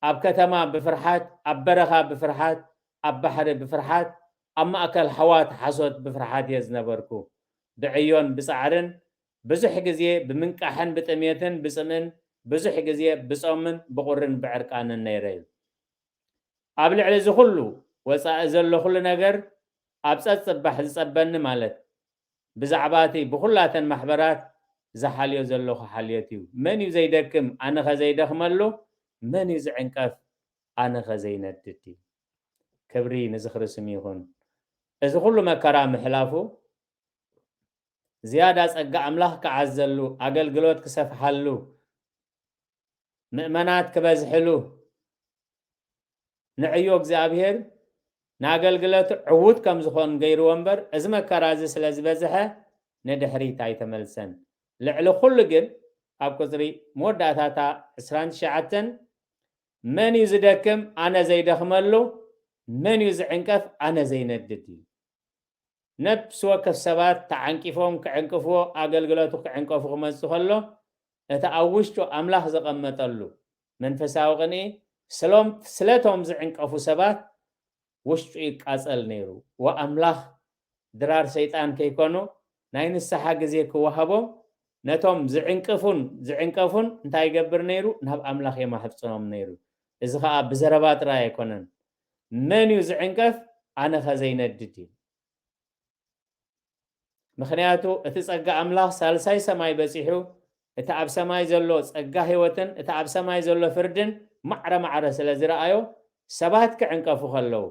ኣብ ከተማ ብፍርሓት፣ ኣብ በረኻ ብፍርሓት፣ ኣብ ባሕሪ ብፍርሓት፣ ኣብ ማእከል ኣሕዋት ሓሶት ብፍርሓት እየ ዝነበርኩ። ብዕዮን ብጻዕርን፣ ብዙሕ ግዜ ብምንቃሕን ብጥሜትን ብጽምእን፣ ብዙሕ ግዜ ብጾምን ብቑርን ብዕርቃንን ነይረ እዩ። ኣብ ልዕሊ እዚ ኩሉ ወጻኢ ዘሎ ኩሉ ነገር ኣብ ጸጽባሕ ዝጸበኒ፣ ማለት ብዛዕባ እቲ ብኹላተን ማሕበራት ዝሓልዮ ዘለኹ ሓልዮት እዩ። መን እዩ ዘይደክም? ኣነ ኸ ዘይደኽመሉ? መን እዩ ዝዕንቀፍ? ኣነ ኸ ዘይነድድ እዩ? ክብሪ ንዝኽሪ ስም ይኹን። እዚ ኩሉ መከራ ምሕላፉ፣ ዝያዳ ጸጋ ኣምላኽ ክዓዘሉ፣ ኣገልግሎት ክሰፍሓሉ፣ ምእመናት ክበዝሕሉ፣ ንዕዮ እግዚኣብሔር ንኣገልግሎት ዕዉት ከም ዝኾን ገይርዎ እምበር፣ እዚ መከራ እዚ ስለ ዝበዝሐ ንድሕሪት ኣይተመልሰን። ልዕሊ ኩሉ ግን፣ ኣብ ቁጽሪ መወዳእታታ ዕስራን ትሽዓተን፣ "መን እዩ ዝደክም? ኣነ ዘይደኽመሉ። መን እዩ ዝዕንቀፍ? ኣነ ዘይነድድ" እዩ። ነፍሲ ወከፍ ሰባት ተዓንቂፎም ክዕንቅፍዎ፣ ኣገልግሎቱ ክዕንቀፉ ክመጽእ ከሎ፣ እቲ ኣብ ውሽጡ ኣምላኽ ዘቐመጠሉ መንፈሳዊ ቅንኢ፣ ስሎም-፣ ስለቶም ዝዕንቀፉ ሰባት ውሽጡ ይቃጸል ነይሩ። ወኣምላኽ ድራር ሰይጣን ከይኮኑ፣ ናይ ንስሓ ግዜ ክወሃቦም፣ ነቶም ዝዕንቅፉን ዝዕንቀፉን እንታይ ይገብር ነይሩ? ናብ ኣምላኽ የማሕጽኖም ነይሩ። እዚ ኸኣ ብዘረባ ጥራይ ኣይኮነን። "መን እዩ ዝዕንቀፍ? ኣነ ኸ ዘይነድድ?" እዩ። ምኽንያቱ እቲ ጸጋ ኣምላኽ ሳልሳይ ሰማይ በጺሑ፣ እቲ ኣብ ሰማይ ዘሎ ጸጋ ህይወትን እቲ ኣብ ሰማይ ዘሎ ፍርድን ማዕረ ማዕረ ስለ ዝረኣዮ፣ ሰባት ክዕንቀፉ ከለዉ፣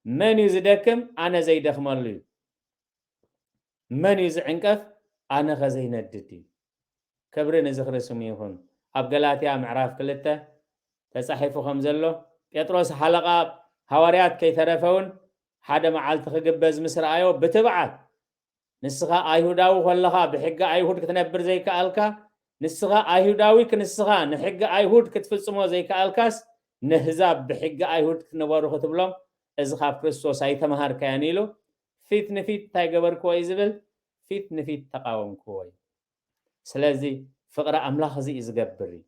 መን እዩ ዝደክም? ኣነ ዘይደኽመሉ እዩ። መን እዩ ዝዕንቀፍ? ኣነኸ ዘይነድድ እዩ። ክብሪ ንዝኽሪ ስሙ ይኹን። ኣብ ገላትያ ምዕራፍ ክልተ ተጻሒፉ ከም ዘሎ፣ ጴጥሮስ ሓለቓ ሃዋርያት ከይተረፈ እውን ሓደ መዓልቲ ክግበዝ ምስ ረኣዮ ብትብዓት፣ ንስኻ ኣይሁዳዊ ከለኻ ብሕጊ ኣይሁድ ክትነብር ዘይከኣልካ፣ ንስኻ ኣይሁዳዊ ክንስኻ ንሕጊ ኣይሁድ ክትፍጽሞ ዘይከኣልካስ፣ ነህዛብ ብሕጊ ኣይሁድ ክትንበሩ ክትብሎም፣ እዚ ካብ ክርስቶስ ኣይተምሃርካዮን ኢሉ ፊት ንፊት እንታይ ገበርክዎ እዩ ዝብል? ፊት ንፊት ተቃወምክዎ እዩ። ስለዚ ፍቕሪ ኣምላኽ እዚ እዩ ዝገብር እዩ።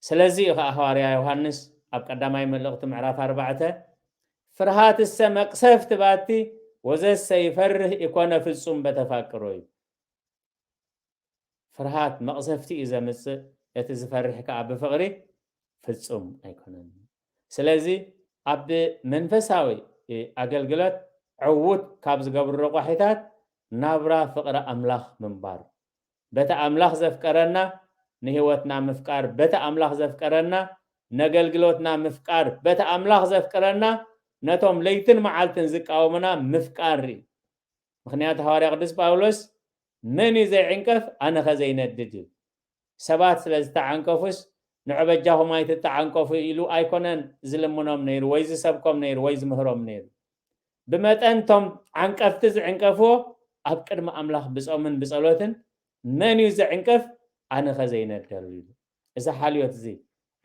ስለዚ እዩ ከዓ ሃዋርያ ዮሃንስ ኣብ ቀዳማይ መልእኽቱ ምዕራፍ ኣርባዕተ፣ ፍርሃትሰ መቅሰፍት ባቲ ወዘሰ ይፈርህ ኢኮነ ፍጹም በተፋቅሮ እዩ። ፍርሃት መቕሰፍቲ እዩ ዘምጽእ፣ እቲ ዝፈርሕ ከዓ ብፍቕሪ ፍጹም ኣይኮነን። ስለዚ ኣብ መንፈሳዊ ኣገልግሎት ዕዉት ካብ ዝገብሩ ረቋሒታት ናብራ ፍቕሪ ኣምላኽ ምንባር፣ በቲ ኣምላኽ ዘፍቀረና ንህይወትና ምፍቃር፣ በቲ ኣምላኽ ዘፍቀረና ነገልግሎትና ምፍቃር፣ በቲ ኣምላኽ ዘፍቀረና ነቶም ለይትን መዓልትን ዝቃወሙና ምፍቃር እዩ። ምኽንያቱ ሃዋርያ ቅዱስ ጳውሎስ መን እዩ ዘይዕንቀፍ ኣነኸ ዘይነድድ እዩ። ሰባት ስለ ዝተዓንቀፉስ ንዑ በጃኹም ኣይትተዓንቀፉ ኢሉ ኣይኮነን ዝልምኖም ነይሩ ወይ ዝሰብኮም ነይሩ ወይ ዝምህሮም ነይሩ። ብመጠን ቶም ዓንቀፍቲ ዝዕንቀፍዎ ኣብ ቅድሚ ኣምላኽ ብጾምን ብጸሎትን መን እዩ ዝዕንቀፍ ኣነኸ ዘይነደሉ ኢሉ። እዚ ሓልዮት እዚ፣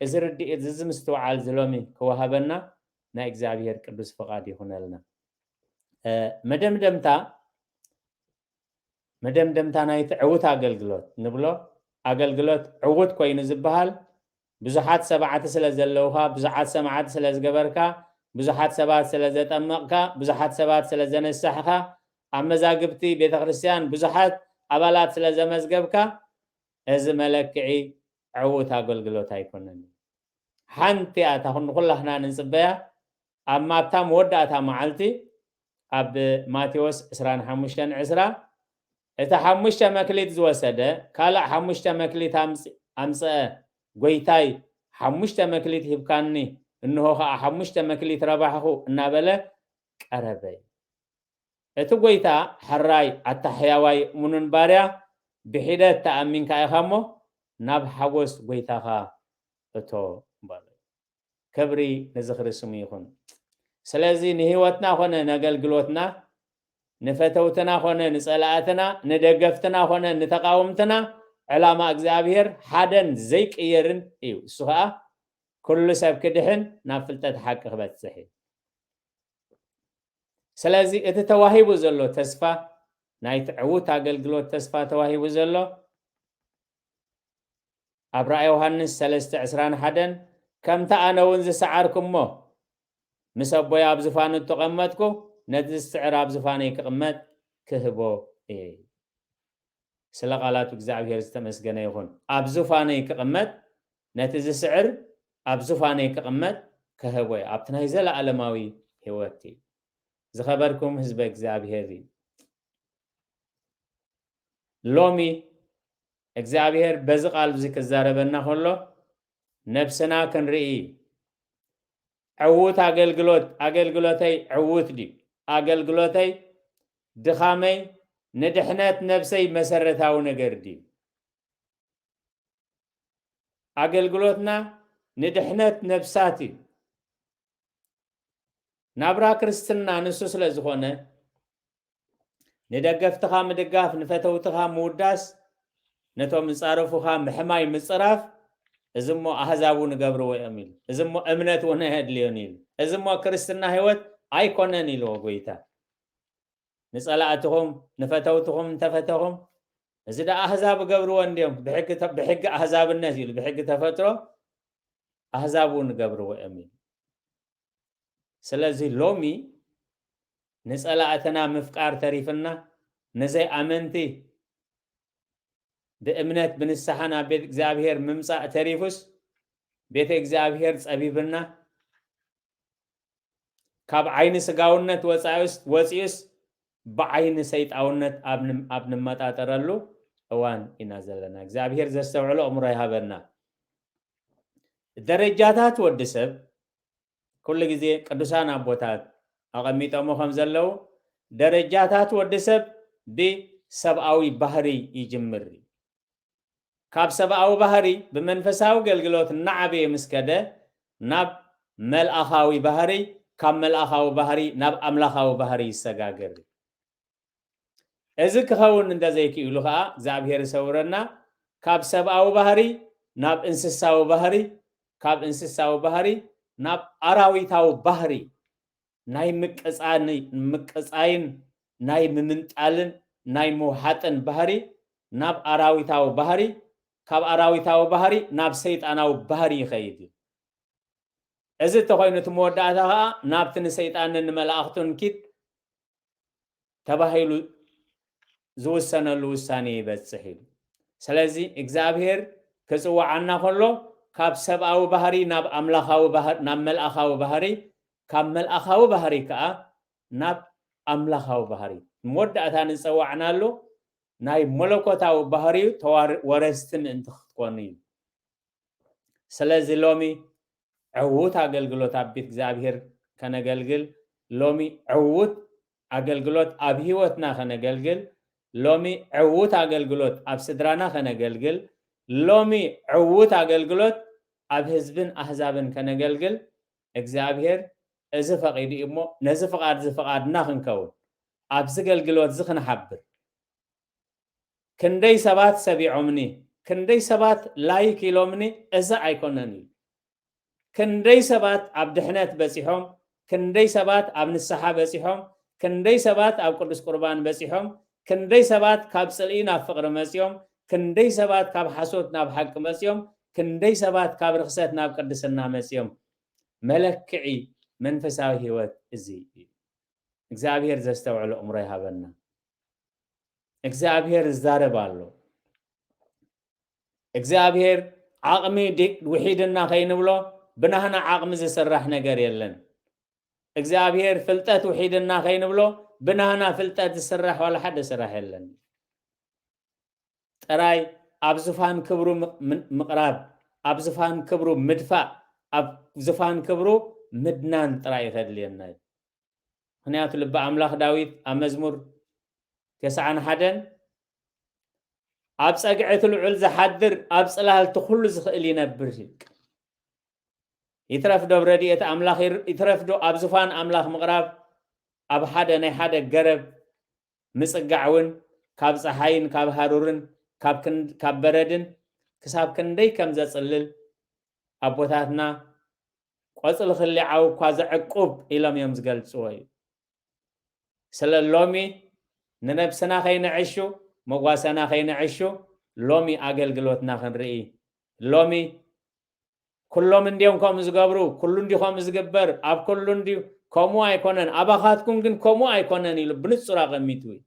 እዚ ርድኢት እዚ ምስትውዓል ዝሎሚ ክወሃበና ናይ እግዚኣብሔር ቅዱስ ፍቓድ ይኹነልና። መደምደምታ መደምደምታ ናይቲ ዕዉት ኣገልግሎት ንብሎ ኣገልግሎት ዕዉት ኮይኑ ዝበሃል ብዙሓት ሰማዕቲ ስለ ዘለውኻ፣ ብዙሓት ሰማዕቲ ስለ ዝገበርካ፣ ብዙሓት ሰባት ስለ ዘጠመቕካ፣ ብዙሓት ሰባት ስለ ዘነሳሕካ፣ ኣብ መዛግብቲ ቤተ ክርስቲያን ብዙሓት ኣባላት ስለ ዘመዝገብካ፣ እዚ መለክዒ ዕዉት ኣገልግሎት ኣይኮነን። ሓንቲ እያ እታ ንኩላህና ንጽበያ ኣብ ማታ መወዳእታ መዓልቲ ኣብ ማቴዎስ ዕስራን ሓሙሽተን ዕስራ፣ እቲ ሓሙሽተ መክሊት ዝወሰደ ካልእ ሓሙሽተ መክሊት ኣምጽ-፣ ኣምጽአ፣ ጎይታይ ሓሙሽተ መክሊት ሂብካኒ፣ እንሆ ኸኣ ሓሙሽተ መክሊት ረባሕኹ እናበለ ቀረበ። እቲ ጎይታ ሕራይ ኣታ ሕያዋይ እሙኑን ባርያ ብሒደት ተኣሚንካ ኢኻ እሞ ናብ ሓጎስ ጎይታኻ እቶ በሎ። ክብሪ ንዝኽሪ ስሙ ይኹን። ስለዚ ንህይወትና ኾነ ነገልግሎትና፣ ንፈተውትና ኾነ ንጸላእትና፣ ንደገፍትና ኾነ ንተቃወምትና ዕላማ እግዚኣብሔር ሓደን ዘይቅየርን እዩ። እሱ ኸኣ ኩሉ ሰብ ክድሕን ናብ ፍልጠት ሓቂ ክበጽሕ እዩ። ስለዚ እቲ ተዋሂቡ ዘሎ ተስፋ፣ ናይቲ ዕዉት ኣገልግሎት ተስፋ ተዋሂቡ ዘሎ ኣብ ራእይ ዮሃንስ ሰለስተ ዕስራን ሓደን፣ ከምቲ ኣነ እውን ዝሰዓርኩ እሞ ምስ ኣቦይ ኣብ ዝፋኑ እተቐመጥኩ፣ ነቲ ዝስዕር ኣብ ዝፋነይ ክቕመጥ ክህቦ እየ። ስለ ቃላቱ እግዚኣብሔር ዝተመስገነ ይኹን። ኣብ ዙፋነይ ክቕመጥ፣ ነቲ ዝስዕር ኣብ ዙፋነይ ክቕመጥ ክህቦ እየ። ኣብቲ ናይ ዘለኣለማዊ ህይወት እዩ። ዝኸበርኩም ህዝበ እግዚኣብሔር እዩ። ሎሚ እግዚኣብሔር በዚ ቃል እዚ ክዛረበና ከሎ ነብስና ክንርኢ፣ ዕዉት ኣገልግሎት፣ ኣገልግሎተይ ዕዉት ድዩ? ኣገልግሎተይ፣ ድኻመይ ንድሕነት ነብሰይ መሰረታዊ ነገር ድዩ? ኣገልግሎትና ንድሕነት ነብሳት እዩ። ናብራ ክርስትና ንሱ ስለ ዝኾነ፣ ንደገፍትኻ ምድጋፍ፣ ንፈተውትኻ ምውዳስ፣ ነቶም ዝጻረፉኻ ምሕማይ ምጽራፍ፣ እዚ እሞ ኣህዛብ እውን ይገብርዎ እዮም ኢሉ። እዚ እሞ እምነት እውን ኣየድልዮን ኢሉ። እዚ እሞ ክርስትና ህይወት ኣይኮነን ኢልዎ ጎይታ። ንጸላእትኹም፣ ንፈተውትኹም እንተፈተኹም፣ እዚ ደኣ ኣህዛብ ይገብርዎ እንድዮም፣ ብሕጊ ተ-፣ ብሕጊ ኣህዛብነት ኢሉ፣ ብሕጊ ተፈጥሮ ኣህዛብ እውን ይገብርዎ እዮም ኢሉ። ስለዚ ሎሚ ንጸላእትና ምፍቃር ተሪፍና፣ ንዘይኣመንቲ ብእምነት ብንስሓ ናብ ቤት እግዚኣብሔር ምምጻእ ተሪፉስ፣ ቤተ እግዚኣብሔር ጸቢብና፣ ካብ ዓይኒ ስጋውነት ወጻዩስ-፣ ወጺኡስ፣ ብዓይኒ ሰይጣውነት ኣብ ን-፣ ኣብ ንመጣጠረሉ እዋን ኢና ዘለና። እግዚኣብሔር ዘስተውዕሎ ኣእምሮ ይሃበና። ደረጃታት ወዲ ሰብ ኩሉ ግዜ ቅዱሳን ኣቦታት ኣቐሚጦሞ ከም ዘለዉ፣ ደረጃታት ወዲ ሰብ ብሰብኣዊ ባህሪ ይጅምር እዩ። ካብ ሰብኣዊ ባህሪ ብመንፈሳዊ ኣገልግሎት እናዓበየ ምስ ከደ፣ ናብ መልኣኻዊ ባህሪ፣ ካብ መልኣኻዊ ባህሪ ናብ ኣምላኻዊ ባህሪ ይሰጋገር። እዚ ክኸውን እንተዘይክኢሉ ኸኣ እግዚኣብሔር ይሰውረና። ካብ ሰብኣዊ ባህሪ ናብ እንስሳዊ ባህሪ፣ ካብ እንስሳዊ ባህሪ ናብ ኣራዊታዊ ባህሪ፣ ናይ ምቅጻን-፣ ምቅጻይን ናይ ምምንጣልን ናይ ምውሓጥን ባህሪ ናብ ኣራዊታዊ ባህሪ፣ ካብ ኣራዊታዊ ባህሪ ናብ ሰይጣናዊ ባህሪ ይኸይድ እዩ። እዚ እንተኾይኑ እቲ መወዳእታ ኸኣ ናብቲ ንሰይጣንን ንመላእኽቱን ኪድ ተባሂሉ ዝውሰነሉ ውሳኔ ይበጽሕ እዩ። ስለዚ እግዚኣብሔር ክጽውዓና ከሎ ካብ ሰብኣዊ ባህሪ ናብ ኣምላኻዊ ባህሪ፣ ናብ መልኣኻዊ ባህሪ፣ ካብ መልኣኻዊ ባህሪ ከኣ ናብ ኣምላኻዊ ባህሪ መወዳእታ ንጸዋዕናሉ ናይ መለኮታዊ ባህሪኡ ተዋር-፣ ወረስቲ ምእንቲ ክትኮኑ እዩ። ስለዚ ሎሚ ዕዉት ኣገልግሎት ኣብ ቤት እግዚኣብሔር ከነገልግል፣ ሎሚ ዕዉት ኣገልግሎት ኣብ ህይወትና ከነገልግል፣ ሎሚ ዕዉት ኣገልግሎት ኣብ ስድራና ከነገልግል፣ ሎሚ ዕዉት ኣገልግሎት ኣብ ህዝብን ኣህዛብን ከነገልግል እግዚኣብሔር እዚ ፈቒዱ እዩ እሞ፣ ነዚ ፍቓድ እዚ ፍቓድና ክንከውን፣ ኣብዚ ኣገልግሎት እዚ ክንሓብር። ክንደይ ሰባት ሰቢዖምኒ፣ ክንደይ ሰባት ላይክ ኢሎምኒ፣ እዚ ኣይኮነን እዩ። ክንደይ ሰባት ኣብ ድሕነት በጺሖም፣ ክንደይ ሰባት ኣብ ንስሓ በጺሖም፣ ክንደይ ሰባት ኣብ ቅዱስ ቁርባን በጺሖም፣ ክንደይ ሰባት ካብ ጽልኢ ናብ ፍቕሪ መጺኦም፣ ክንደይ ሰባት ካብ ሓሶት ናብ ሓቂ መጺኦም፣ ክንደይ ሰባት ካብ ርኽሰት ናብ ቅድስና መጺኦም። መለክዒ መንፈሳዊ ህይወት እዚ እዩ። እግዚኣብሔር ዘስተውዕሎ እምሮ ይሃበና። እግዚኣብሔር ይዛረብ ኣሎ። እግዚኣብሔር ዓቕሚ ዲ-፣ ውሒድና ከይንብሎ ብናህና ዓቕሚ ዝስራሕ ነገር የለን። እግዚኣብሔር ፍልጠት ውሒድና ከይንብሎ ብናህና ፍልጠት ዝስራሕ ዋላ ሓደ ስራሕ የለን። ጥራይ ኣብ ዝፋን ክብሩ ም-፣ ም-፣ ምቕራብ፣ ኣብ ዝፋን ክብሩ ምድፋእ፣ ኣብ ዝፋን ክብሩ ምድናን ጥራይ እዩ ከድልየና እዩ። ምኽንያቱ ልቢ ኣምላኽ ዳዊት ኣብ መዝሙር ተስዓን ሓደን፣ "ኣብ ጸግዒ እቲ ልዑል ዝሓድር፣ ኣብ ጽላል እቲ ኩሉ ዝኽእል ይነብር" ይብል። ይትረፍ ዶ ኣብ ረድኤት ኣምላኽ ይር-፣ ይትረፍ ዶ ኣብ ዝፋን ኣምላኽ ምቕራብ፣ ኣብ ሓደ ናይ ሓደ ገረብ ምጽጋዕ እውን ካብ ጸሓይን ካብ ሃሩርን ካብ ክን-፣ ካብ በረድን ክሳብ ክንደይ ከም ዘጽልል ኣቦታትና ቆጽሊ ክሊ ዓው እኳ ዘዕቁብ ኢሎም እዮም ዝገልጽዎ እዩ። ስለ ሎሚ ንነብስና ከይንዕሹ፣ መጓሰና ከይንዕሹ፣ ሎሚ ኣገልግሎትና ክንርኢ። ሎሚ ኩሎም እንድዮም ከምኡ ዝገብሩ፣ ኩሉ እንዲ ከምኡ ዝግበር፣ ኣብ ኩሉ እንዲ ከምኡ ኣይኮነን፣ ኣባኻትኩም ግን ከምኡ ኣይኮነን ኢሉ ብንጹር ኣቐሚጡ እዩ።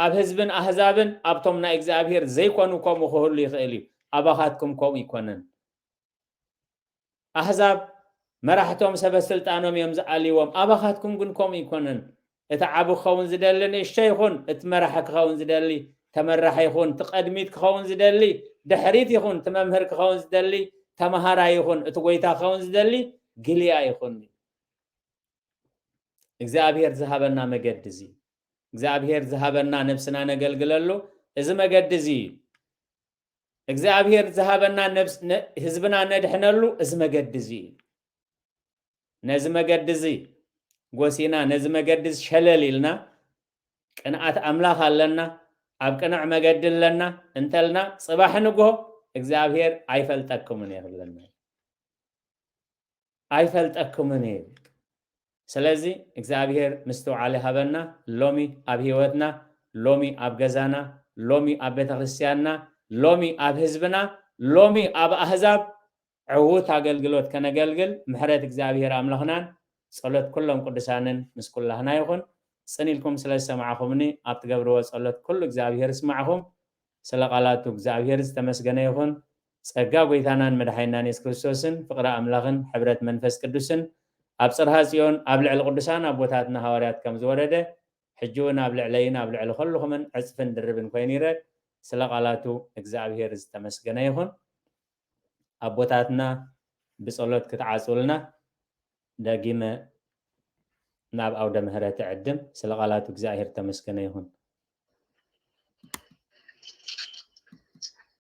ኣብ ህዝብን ኣህዛብን ኣብቶም ናይ እግዚኣብሔር ዘይኮኑ ከምኡ ክህሉ ይኽእል እዩ። ኣባኻትኩም ከምኡ ይኮነን። ኣህዛብ መራሕቶም ሰበ ስልጣኖም እዮም ዝኣልይዎም፣ ኣባኻትኩም ግን ከምኡ ይኮነን። እቲ ዓቢ ክኸውን ዝደሊ ንእሽቶ ይኹን፣ እቲ መራሒ ክኸውን ዝደሊ ተመራሒ ይኹን፣ እቲ ቀድሚት ክኸውን ዝደሊ ድሕሪት ይኹን፣ እቲ መምህር ክኸውን ዝደሊ ተመሃራይ ይኹን፣ እቲ ጎይታ ክኸውን ዝደሊ ግልያ ይኹን። እግዚኣብሔር ዝሃበና መገዲ እዚ፣ እግዚኣብሔር ዝሃበና ነብስና ነገልግለሉ እዚ መገዲ እዚ እዩ። እግዚኣብሔር ዝሃበና ነብስ-፣ ነ-፣ ህዝብና ነድሕነሉ እዚ መገዲ እዚ እዩ። ነዚ መገዲ እዚ ጎሲና፣ ነዚ መገዲ እዚ ሸለል ኢልና፣ ቅንኣት ኣምላኽ ኣለና፣ ኣብ ቅኑዕ መገዲ ኣለና እንተልና፣ ጽባሕ ንግሆ እግዚኣብሔር ኣይፈልጠኩምን እየ ክብለና እዩ። ኣይፈልጠኩምን እየ። ስለዚ እግዚኣብሔር ምስትውዓል ይሃበና። ሎሚ ኣብ ህይወትና፣ ሎሚ ኣብ ገዛና፣ ሎሚ ኣብ ቤተክርስትያንና፣ ሎሚ ኣብ ህዝብና፣ ሎሚ ኣብ ኣህዛብ ዕዉት ኣገልግሎት ከነገልግል ምሕረት እግዚኣብሔር ኣምላኽናን ጸሎት ኩሎም ቅዱሳንን ምስ ኩላህና ይኹን። ጽን ኢልኩም ስለ ዝሰማዕኹምኒ፣ ኣብ ትገብርዎ ጸሎት ኩሉ እግዚኣብሔር ይስማዕኹም። ስለ ቃላቱ እግዚኣብሔር ዝተመስገነ ይኹን። ጸጋ ጎይታናን መድሓኒናን የሱስ ክርስቶስን ፍቕሪ ኣምላኽን ሕብረት መንፈስ ቅዱስን ኣብ ጽርሃ ጽዮን ኣብ ልዕሊ ቅዱሳን ኣቦታትና ሃዋርያት ከም ዝወረደ ሕጂ እውን ኣብ ልዕለይን ኣብ ልዕሊ ኩልኹምን ዕፅፍን ድርብን ኮይኑ ይረ ስለ ቃላቱ እግዚኣብሔር ዝተመስገነ ይኹን። ኣቦታትና ብጸሎት ክትዓጽውልና ደጊመ ናብ ኣውደ ምህረት ዕድም። ስለ ቃላቱ እግዚኣብሔር ተመስገነ ይኹን።